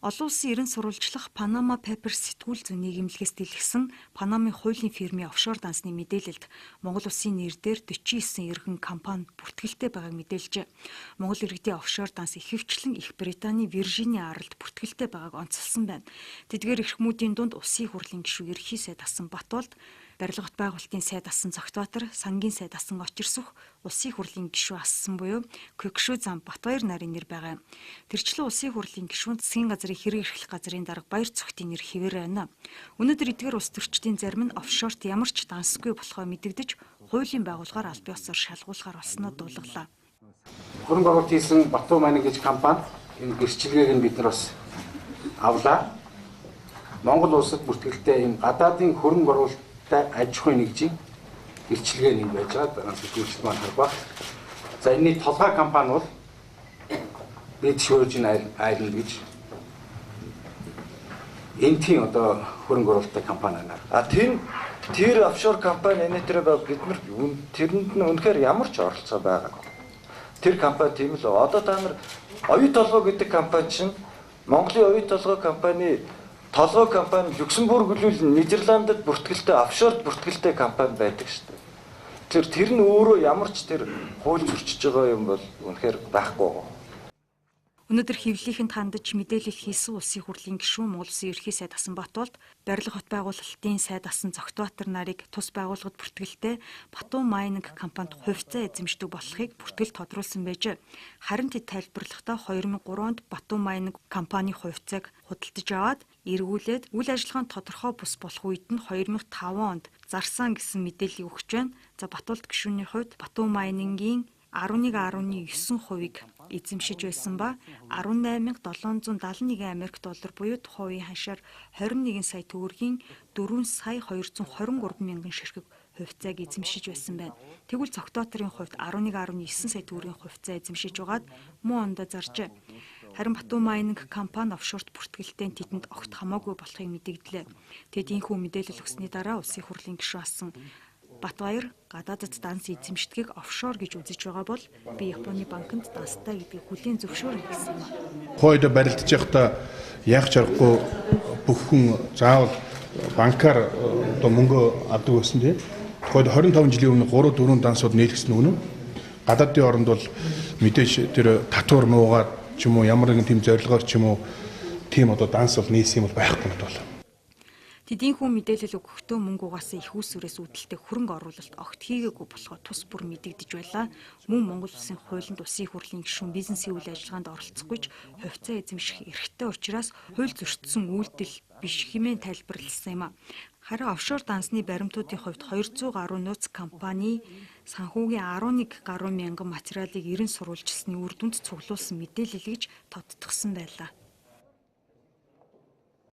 Олон улсын эрен сурвалжлах Panama Papers сэтгүүл зүйн нийгэмлэгээс дэлгэсэн Панамын хуулийн фирмийн офшор дансны мэдээлэлд Монгол улсын нэр дээр 49 иргэн компани бүртгэлтэй байгааг мэдээлжээ. Монгол иргэдийн офшор данс ихэвчлэн Их Британий Виржиния аралд бүртгэлтэй байгааг онцолсон байна. Тэдгээр эрхмүүдийн дунд улсын хурлын гишүүн Ерхий сайд асан Батболд, барилгот байгуулалтын сайд асан Цогтбаатар, сангийн сайд асан Очирсүх, улсын хурлын гишүүн ассан буюу Көгшүү зам Батбаяр нарын нэр байгаа юм. Тэрчлэн улсын хурлын гишүүн засгийн газрын хэрэг эрхлэх газрын дарга Баяр Цогтын нэр хэвээр байна. Өнөөдөр эдгээр улс төрчдийн зарим нь офшорт ямар ч дансгүй болохоо мэдэгдэж, хуулийн байгууллагаар аль биесээр шалгуулахар болсноо дуулгалаа. Хөрөнгө оруулалт хийсэн Батуу Майнинг гэж компани энэ гэрчилгээг нь бид нар бас авлаа. Монгол улсад бүртгэлтэй ийм гадаадын хөрөнгө оруулалт аж ахуйн нэгжийн гэрчилгээ нэг байж байгаа. Дараа нь сэтгүүлчд маань харах ба. За энэний толгой компани бол British Virgin Island гэж энтийн одоо хөрөнгө оруулалттай компани байна. А тэр офшор компани энэ тэр байв бид нар тэрэнд нь үнэхээр ямар ч оролцоо байгаагүй. Тэр компани тийм л одоо та нар Оюу толгой гэдэг компани чинь Монголын Оюу толгой компани толгой компани Люксембург гэлүүл Нидерландд бүртгэлтэй офшорт бүртгэлтэй компани байдаг шүү дээ. Тэр нь өөрөө ямар ч тэр хууль зөрчиж байгаа юм бол үнэхээр байхгүй байгаа. Өнөөдөр хэвлэлийнхэнд хандаж мэдээлэл хийсэн улсын хурлын гишүүн Монгол Улсын Ерхий сайд асан Батболд, барилга хот байгуулалтын сайд асан Цогтбаатар нарыг тус байгууллагад бүртгэлтэй Батуу Майнинг компанид хувьцаа эзэмшдэг болохыг бүртгэл тодруулсан байжээ. Харин тэд тайлбарлахдаа 2003 онд Батуу Майнинг компани хувьцааг худалдаж аваад эргүүлээд үйл ажиллагаанд тодорхой бус болох үед нь 2005 онд зарсан гэсэн мэдээллийг өгч байна. За Батболд гишүүний хувьд Батуу Майнингийн 11.9%-ийг эзэмшиж байсан ба 18,771 Америк доллар буюу тухайн үеийн ханшаар 21 сая төгрөгийн 4 сая 223 мянган ширхэг хувьцааг эзэмшиж байсан байна. Тэгвэл Цогтбаатарын хувьд 11.9 сая төгрөгийн хувьцаа эзэмшиж байгаад муу ондоо заржээ. Харин Батуу Майнинг компани офшорт бүртгэлтэй тэдэнд огт хамаагүй болохыг мэдэгдлээ. Тэд ийхүү мэдээлэл өгсөний дараа улсын хурлын гишүүн асан Батбаяр гадаадд данс эзэмшдгийг офшор гэж үзэж байгаа бол би Японы банкнд данстай гэдгийг хүлээн зөвшөөрнө гэсэн юм. Хойд барилдаж явахдаа яах чаргагүй бүх хүн заавал банкар одоо мөнгө авдаг байсан тийм. Тухайд 25 жилийн өмнө 3 4 дансууд нийлгэсэн үнэн. Гадаадын оронд бол мэдээж тэр татвар нуугаад ч юм уу ямар нэгэн тийм зорилгоор ч юм уу тийм одоо данс бол нийлсэн юм бол байхгүй надад бол. Тэдийнхүү мэдээлэл өгөхдөө мөнгө угаасан их усүрээс үүдэлтэй хөрөнгө оруулалт огт хийгээгүй болохоо тус бүр мэдэгдэж байлаа. Мөн Монгол улсын хуулинд улсын хурлын гишүүн бизнесийн үйл ажиллагаанд оролцохгүй ч хувьцаа эзэмших эрхтэй учраас хууль зөрчсөн үйлдэл биш хэмээн тайлбарласан юм а. Харин офшор дансны баримтуудын хувьд 200 гаруй нууц компани санхүүгийн 11 гаруй мянган материалыг эрен сурвалжилсны үр дүнд цуглуулсан мэдээлэл гэж тодтогсон байлаа.